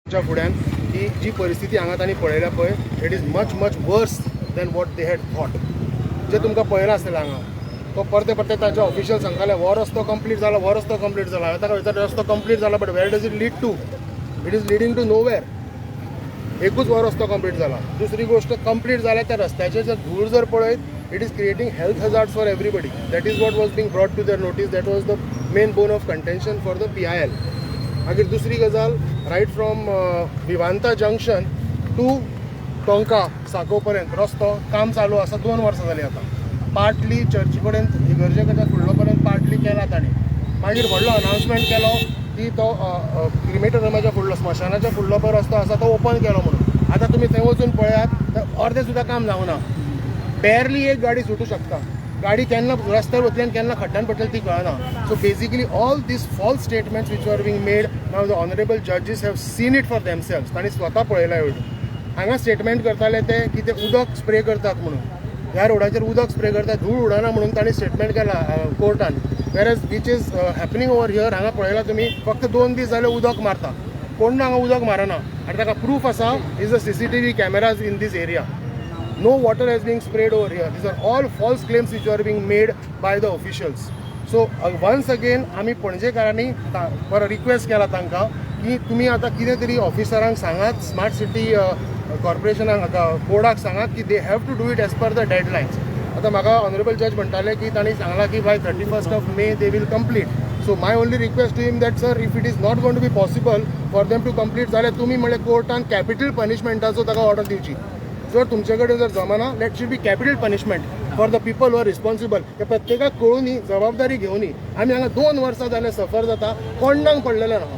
तुमच्या फुड्यान की जी परिस्थिती हांगा तांणी पळयल्या पळय, it is much much worse than what they had thought. जे तुमकां पळयलां आसतलें हांगा, तो परते परते ताचे ऑफिशियल सांगताले, हो रस्तो कंप्लीट जाला, हो रस्तो कंप्लीट जाला. हांवें ताका विचारलें, रस्तो कंप्लीट जाला, but where does it lead to? It is leading to nowhere. एकूच हो रस्तो कंप्लीट जाला. दुसरी गोष्ट, कंप्लीट जाल्या त्या रस्त्याचेर जर धूळ जर पळयत, it is creating health hazards for everybody. That is what was being brought to their notice. That was the main bone of contention for the PIL. मागीर दुसरी गजाल, right from Vivanta junction to Tonka Sanco पर्यंत रस्तो काम चालू आसा. 2 वर्सां जालीं. आतां पार्टली चर्ची कडेन, इगर्जे कडेन फुडलो पर्यंत पार्टली केला ताणें. मागीर व्हडलो अनाउन्समेंट केलो की तो क्रिमेटोरियमाच्या फुडलो, स्मशानाच्या फुडलो पळय रस्तो आसा, तो ओपन केलो म्हणून. आतां तुमी थंय वचून पळयात तर अर्दें सुद्दां काम जावना. बॅरली एक गाडी सुटू शकता. गाडी केन्ना रस्त्यार वतली आनी केन्ना खड्ड्यान पडटली ती कळना. So basically, all these false statements which are being made, now the honourable judges have seen it for themselves. तांणी स्वता पळयला एवढं. हांगा स्टेटमेंट करताले ते की ते उदक स्प्रे करतात म्हणून, ह्या रोडाचेर उदक स्प्रे करतात, धूळ उडना म्हणून तांणी स्टेटमेंट केला कोर्टान, whereas which is happening over here, हांगा पळयला तुमी, फक्त 2 दीस जाले उदक मारता. कोण ना हांगा उदक मारना आनी ताका प्रूफ आसा, is the CCTV cameras in this area. No water has been sprayed over here. These are all false claims which are being made by the officials. So once again आमी पणजेकारांनी परत रिक्वेस्ट केला तांकां की तुमी आतां कितें तरी ऑफिसरांक सांगात, स्मार्ट सिटी कॉर्पोरेशनाक, बोर्डाक सांगात की they have to do it as per the deadlines. आतां म्हाका ऑनरेबल जज म्हणटाले की तांणी सांगलां की by 31st of May they will complete. So my only request to him that, sir, if it is not going to be possible for them to complete जाल्यार तुमी म्हणल्यार कोर्टान कॅपिटल पनिशमेंटाचो ताका ऑर्डर दिवची. जर तुमचे कडेन जर जमना, let should be capital punishment for the people who are responsible. ते प्रत्येकाक कळूनी, जबाबदारी घेवनी. आमी हांगा 2 वर्सां जालें सफर जाता, कोणाक पडलेलें ना.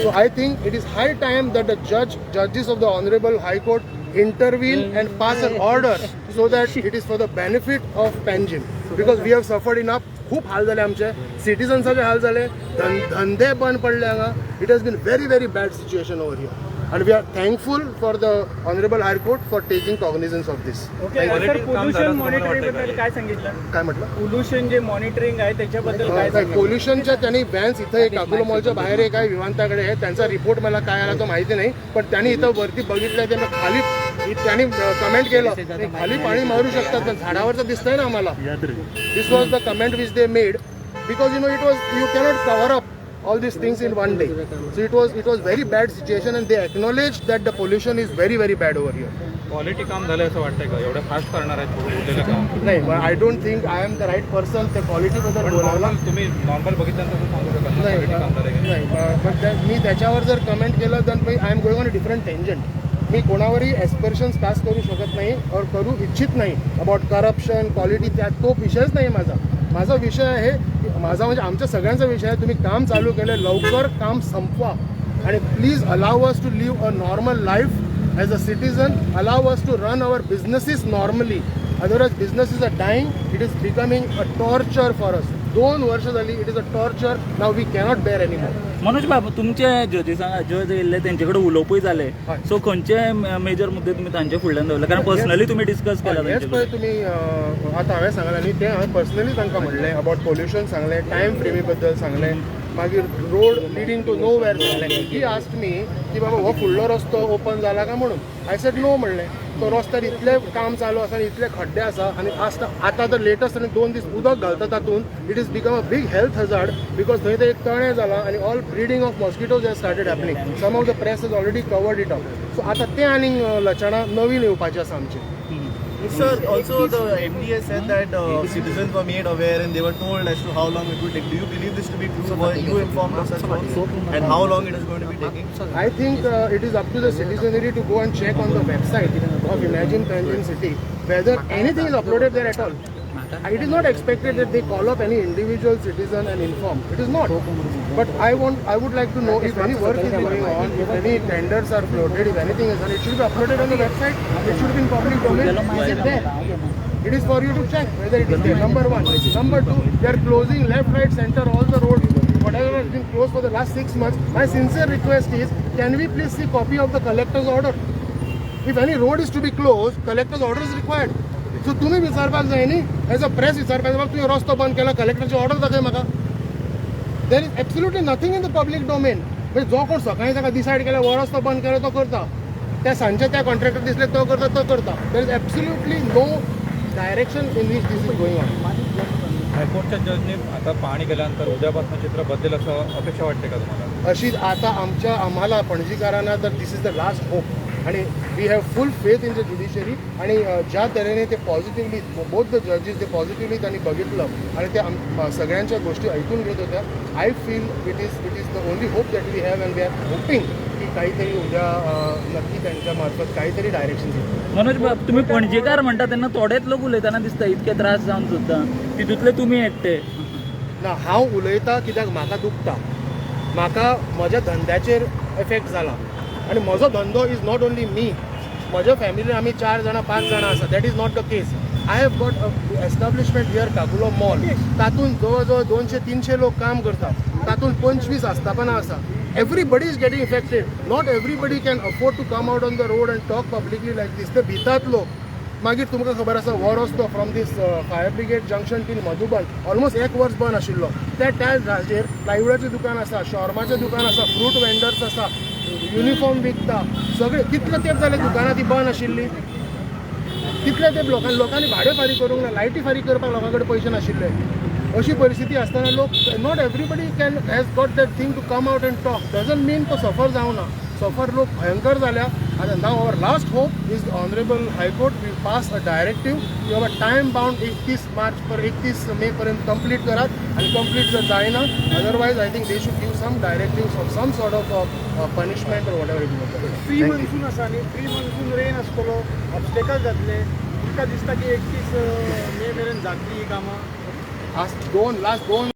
So I think it is high time that the judges of the Honorable High Court intervene and pass an order so that it is for the benefit of Panjim. Because we have suffered enough. खूप हाल जाले आमचे, सिटीजन्साचे हाल जाले, धंदे बंद पडले हांगा. It has been very very bad situation over here and we are thankful for the Honorable High Court for taking cognizance of this. Okay sir, pollution monitoring बद्दल काय सांगितलं? काय म्हटलं? पोल्युशन जे मॉनिटरिंग आहे, त्याच्याबद्दल काय सांगितलं? पोल्युशनच्या त्यांनी व्हॅन्स इथं एक काकुलो मॉलच्या बाहेर एक आहे, विमानतळाकडे आहे. त्यांचा रिपोर्ट मला काय आला तो माहिती नाही, पण त्यांनी इथं वरती बघितलं ते मग खाली त्यांनी कमेंट केलं, ते खाली पाणी मारू शकतात पण झाडावरचं दिसतंय ना आम्हाला. This was the comment which they made because you know it was you cannot cover up all these things in one day. So it was very bad situation and they acknowledge that the pollution is very very bad over here. Quality काम झालं असं वाटतंय का? एवढं fast करणार आहेत उरलेलं काम? नाही, I don't think I am the right person त्या क्वालिटीबद्दल पण बोलायला. नॉर्मल, तुम्ही नॉर्मल बघितल्यानंतर सांगू शकाल ना नाही. क्वालिटी काम झालंय की नाही? नाही, बट मी त्याच्यावर जर कमेंट केलं तर I am going on a different tangent. मी कोणावरही ॲस्पर्शन्स पास करू शकत नाही और करू इच्छित नाही अबाउट करप्शन, क्वालिटी. त्यात तो विषयच नाही माझा. माझा विषय आहे की माझा म्हणजे आमच्या सगळ्यांचा विषय आहे, तुम्ही काम चालू केलं, लवकर काम संपवा आणि please allow us to live a normal life as a citizen. Allow us to run our businesses normally. Otherwise businesses are dying. It is becoming a torture for us. 2 वर्ष झाली, it is a torture. Now we cannot bear any more. Manoj बाब, तुमचे जजीसांक जज येयल्ले, तेंचे कडेन उलोवपूय जालें. हय. सो खंयचे मेजर मुद्दे तुम्ही तांचे फुडल्यान दवरले? कारण पर्सनली तुम्ही डिस्कस केला हेच तांचे पळय कडेन. तुमी आतां हांवें सांगलें न्ही, तें हांवें पर्सनली तांकां म्हणलें. अबाउट पोल्युशन सांगलें, टायम फ्रेमी बद्दल सांगलें, मागीर road leading to nowhere सांगलें. ही आस्क मी की बाबा, हो फुडलो रस्तो ओपन जाला काय म्हणून. I said no म्हणलें. तो रस्त्यार इतलें काम चालू आसा आनी इतले खड्डे आसा आनी आतां तर लेटस्ट आनी 2 दीस उदक घालता तातूंत, it is become a big health hazard because थंय ते एक तळें जालां आनी all breeding of mosquitoes has started happening. Some of the press has already covered it up. So आतां तें आनीक लक्षणां नवीन येवपाचीं आसा आमची. Sir, also the MDA said that citizens were made aware and they were told as to how long it would take. Do you believe this to be true? Were you informed of such works and how long it is going to be taking? I think it is up to the citizenry to go and check on the website of Imagine Panjim City whether anything is uploaded there at all. It is not expected that they call up any individual citizen and inform. It is not. But I would like to know if any work is going on, if any tenders are floated, if anything is done, it should be uploaded on the website. It should be in public domain. Is it there? It is for you to check whether it is there. Number one. Number two, they are closing left, right, center, all the roads. Whatever has been closed for the last 6 months. My sincere request is, can we please see copy of the collector's order? If any road is to be closed, collector's order is required. So तुम्ही विचारपाक जाय न्ही, as a press विचारपाक जाय, तुवें रस्तो बंद केला, कलेक्टरची ऑर्डर दाखय म्हाका. There is absolutely nothing in the public domain. म्हणजे जो कोण सकाळी ताका डिसायड केला हो रस्तो बंद केलो तो करता, त्या सांजचे त्या कॉन्ट्रॅक्टर दिसले तो करता तो करता. There is absolutely no direction in which this is going on. हायकोर्टच्या जजने आता पाहणी केल्यानंतर उद्यापासून चित्र बदलेल असं अपेक्षा वाटते का तुम्हाला? अशी आता आमच्या आम्हाला पणजीकारांना तर this is the last hope आणि we have full faith in the judiciary. आणि ज्या तऱ्हेने ते पॉझिटिव्हली बोथ the जजेस ते पॉझिटिव्हली त्यांनी बघितलं आणि ते सगळ्यांच्या गोष्टी ऐकून घेत होत्या, I feel it is the only hope that we have and we are hoping की काहीतरी उद्या नक्की त्यांच्या मार्फत काहीतरी डायरेक्शन येईल. मनोज बाब, तुम्ही पणजेकार म्हणता तेन्ना थोडेच लोक उलयतना दिसता इतके त्रास जावन सुद्दां तितूंतले तुमी एकटे. ना, हांव उलयता कित्याक म्हाका दुखता, म्हाका म्हज्या धंद्याचेर इफेक्ट जाला आनी म्हजो धंदो is not only मी, म्हज्या फॅमिलीन आमी चार जाणां पांच जाणां आसा. That is not the case. I have got a establishment here, Kagulo mall, तातूंत जवळ जवळ 200-300 लोक काम करतात, तातूंत 25 आस्थापनां आसा. Everybody is getting affected. Not everybody can afford to come out on the road and talk publicly like this. ते भितात लोक. मागीर तुमकां खबर आसा हो रस्तो from this fire brigade junction till Madhuban almost एक वर्स बंद आशिल्लो. त्या त्या जागेर प्लायवुडाचें दुकान आसा, शॉर्माचें दुकान आसा, फ्रूट वेंडर्स आसा, युनिफॉर्म विकता सगळे. कितले तेंप जाले दुकानां ती बंद आशिल्ली, कितले तेंप लोकांनी भाडें फारीक करूंक ना, लायटी फारीक करपाक लोकां कडेन पयशे नाशिल्ले. अशी परिस्थिती आसतना लोक, not everybody can has got that thing to come out and talk. Doesn't mean तो सफर जावना, सफर लोक भयंकर जाल्या. आतां now our last hope is honourable high court will pass a directive की बाबा टायम बाउंड 31 मार्च पर 31 मे पर्यंत कंप्लीट करात आनी कंप्लीट जर जायना, otherwise I think they should give some directive of some sort of punishment or whatever it. Pre monsoon आसा न्ही, pre monsoon rain आसतलो, ऑब्स्टेकल जातले. तुमकां दिसता की 31 मे मेरेन जातली ही कामां? आज दोन लास्ट दोन